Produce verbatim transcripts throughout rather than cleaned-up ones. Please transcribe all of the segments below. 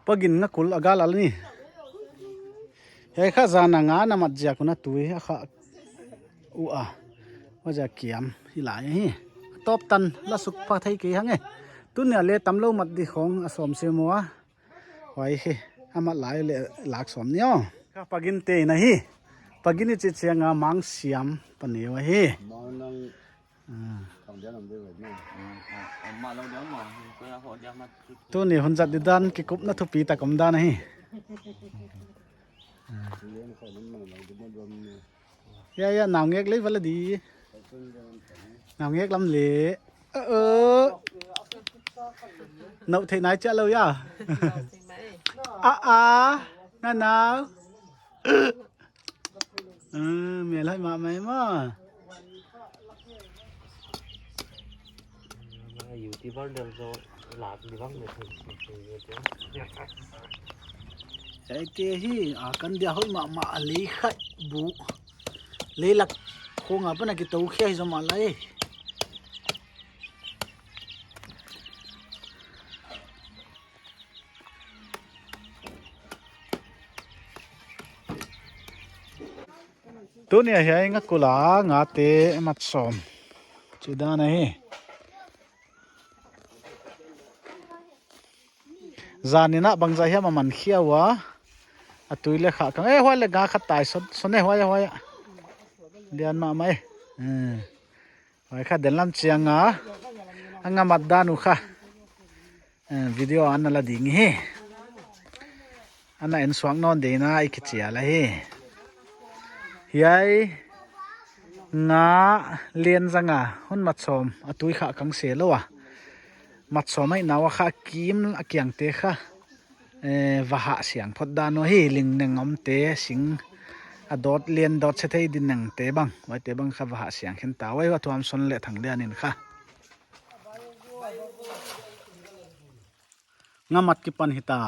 Pagin nga kul a gal al ni. Hiai kha zan a nga na mat ziak un a tui a khah uh a. Huai ziak kiam hi lai hi. Top tan la suk pha thei kei hang e. Tuni a le tam lou mat di khong a sawm se maw a. Huai hi. A mat lai le lak sawm ni aw. Kha Pagin te na hi. Pagin i chih chiang a Mang Siam pa neu ahi. Mang nang. Ah. Tuni hun zat didan kikupna thupi tak om dan ahi. Ya, ya, naungek lei vala di. Naungek lam le. Uh, uh. Nau thei nai chia lou ya. Ah, ah. Na nau. Ah, mel hoih mahmah maw. YouTuber del zo lak di bang me thei. Hiaite hi, a kan dia hoih mahmah a lei khat bu. Leilak khong a pan a kitou khia hi zomah lai. Tuni a hiai nga kul a nga te mat sawm. Chih dan ahi. Zan in a bangzah hiam a man khia ua. A tui le khah kang. Eh, huai le nga khat tai sawt, sawt e, huai, huai. Lian mahmah e. Eh. Huai kha den lam chiang a. A nga mat dan uh kha. Eh, video ana la ding hi. Ana en suak nawn ding a i kichial ahi. Hiai nga lian zang a hun mat sawm a tui khah kang se lou a. Mat sawm ahihna ua khah kim a kiang te kha. Eh, va hah siang phot dan uh hi ling neng om te sing a dawt lian dawt se thei din neng te bang. Huai te bang kha va hah siang khin ta. Huai va thuam son le thang lian in kha. Nga mat kipan hita.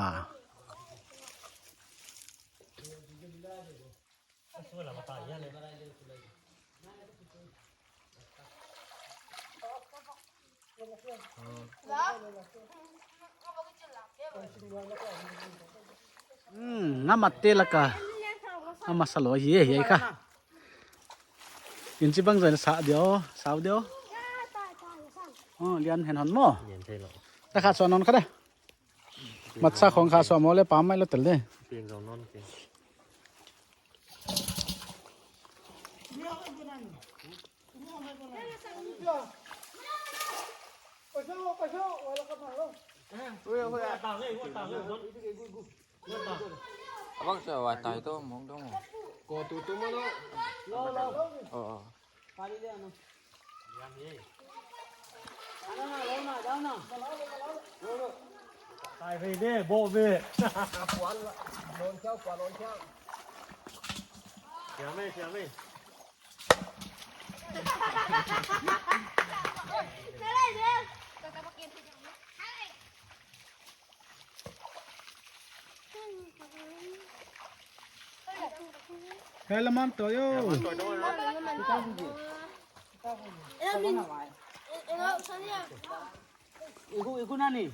Hmm, nga mat te laka. Nga mat sa lou hi, hi kha. Inchi bangzah sa deuh, sa deuh. Oh, lian hen hon maw. Lian thei lou. Ta kha suah nawn kha de. Mat sa khong kha suah maw le pam mai lou tel de. Piang zong nawn ke. Abang sa wa tai to mong dong. Ko tu tu mo lo. Oh, oh. Tai ve de, bo ve. Siam e, siam e. Hei, lam man toh yo. Igu, igu nani?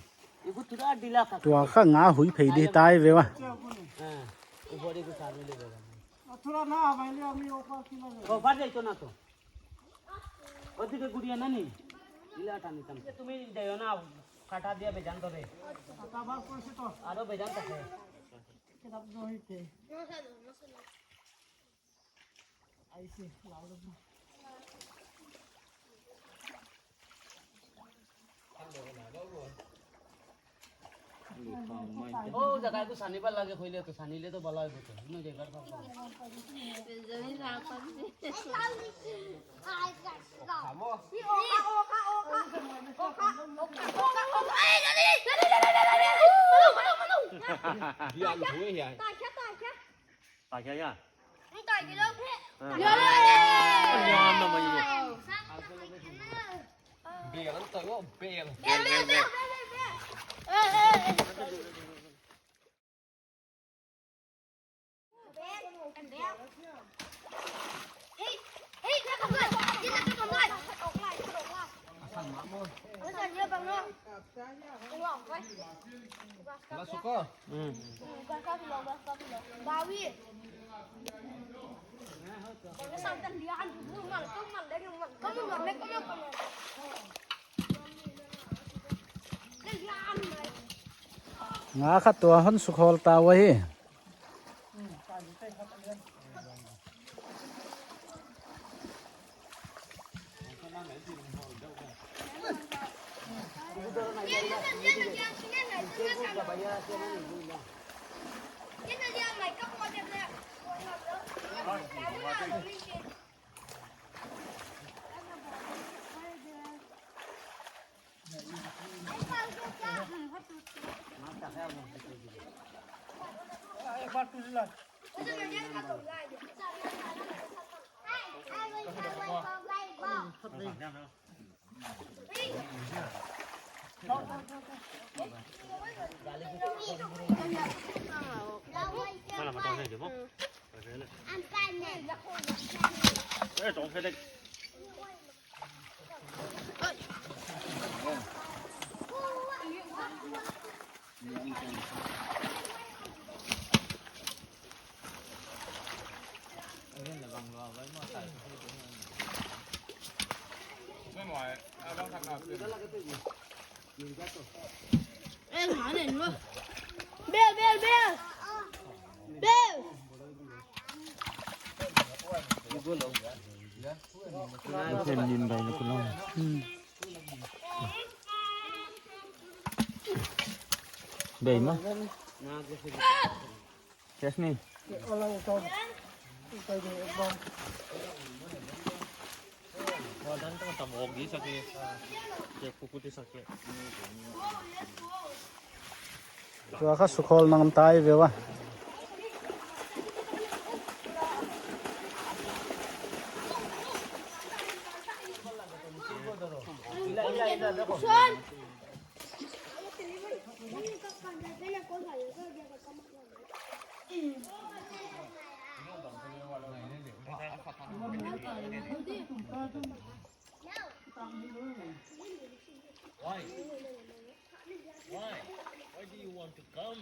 Igu tura dila ka. Tua kha nga hui phei di tai ve wa. Eh, igu di gu sami le ve. Ko far jai to na to. Odi ke gudiya nani? Ila tani tam. Tumi deyo na, kata diya bejan to re. Aro bejan to re. Oh, jaga itu sani bal lagi khoile tu sani le tu bala itu tu. Ino jaga tu. Diam tu ya. Pakai ya? Entah, gila. Ah. Ya. Ya, nama ini. Bel, entah, oh, bel. Bel, bel, bel, bel, bel. Eh, eh, eh. Hey, hey, dia kamai. Dia kamai. Asal dia bang. Ala suka. Hmm. Nga khat tua hon sukhawl ta uhi. Bel, bel, bel. Bel. Hmm. Bei ma. Yes ni. Tua kha sukhawl nang tai ve ua. Why? Why? Why do you want to come?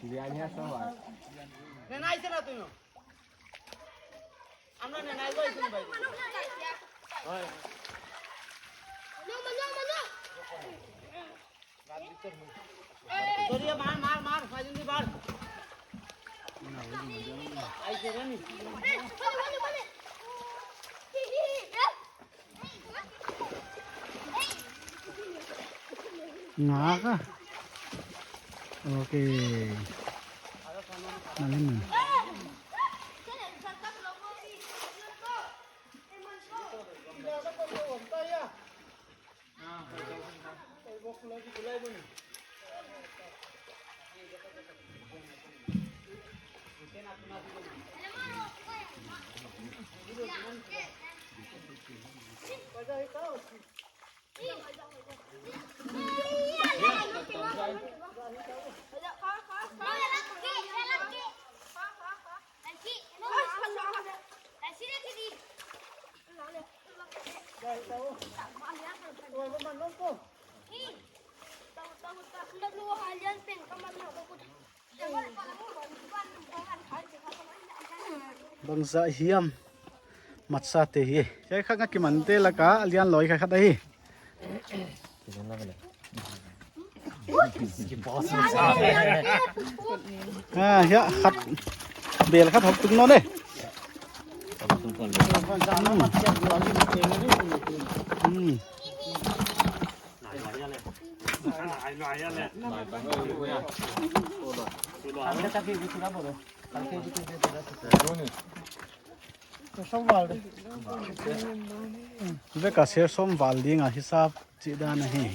Biar ni asal. Nena, isi na tu no. Amna nena, itu isi na, bai. Oi. Sorry, मार, मार, मार, फाइनली मार. Ai, sorry ni. Nga ka. Okay. Malin. Bangzah hiam. Matsa te hi. Hiai kha nga kimante laka lian loi kha khat ahi. Ah, hiai khat. Bel khat hok tuk nawn e. Hmm. Vek a ser sawm val ding a hisap chih dan ahi.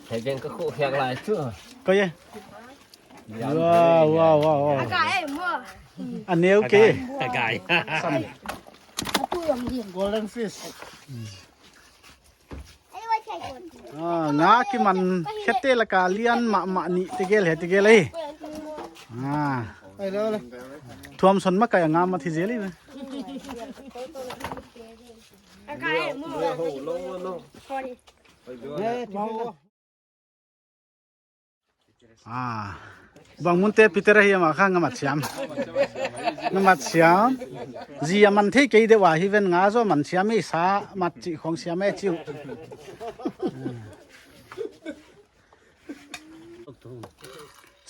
Hei veng ka khuh khiak lai chu. Koi e. Wow, wow, wow, wow. A neu ke. Ka gai. Sam. Golden fish. Ah, nga kiman khete laka lian mahmah nih tegel hi tegel ahi. Ah. Thuam son makai a nga mat hi zel hi. Ah. Bang mun te Peter ahi ama kha nga mat siam. Nga mat siam. Zi a man thei kei deuh a hi ven nga zaw man siam i sa mat chih khong siam e chiu.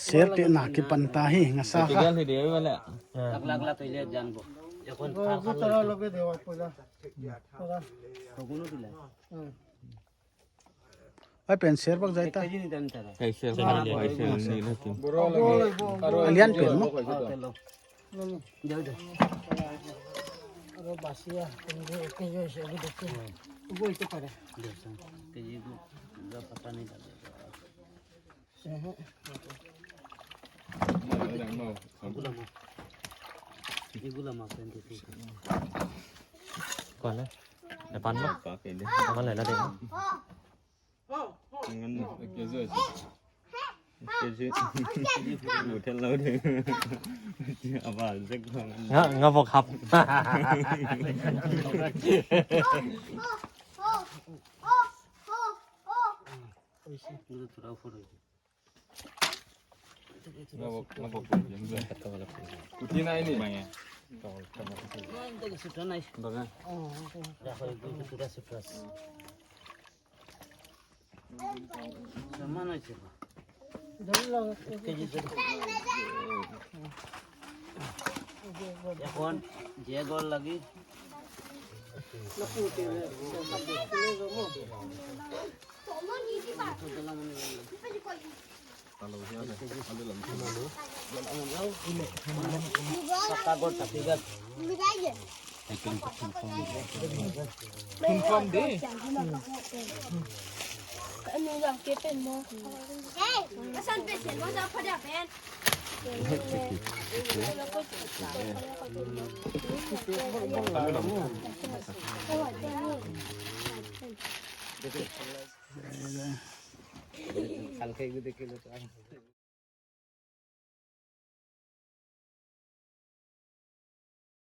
Ser te na kipan ta hi nga sa kha. Lak lak lak tu le jan bo. Ya kon thal khan lo. Ai pen ser bak zai ta. Hei, ser bak, hei, ser ni na kin. A lian pen maw. Kuan le. Lepan maw. Lepan le la ding. Ngan, ke zo. Ke zo. Mu thel lo de. Abal zek ko. Nga, nga bok hap. Nga bok, nga bok. Kuti na ini. Banga. এখন যে গল লাগি।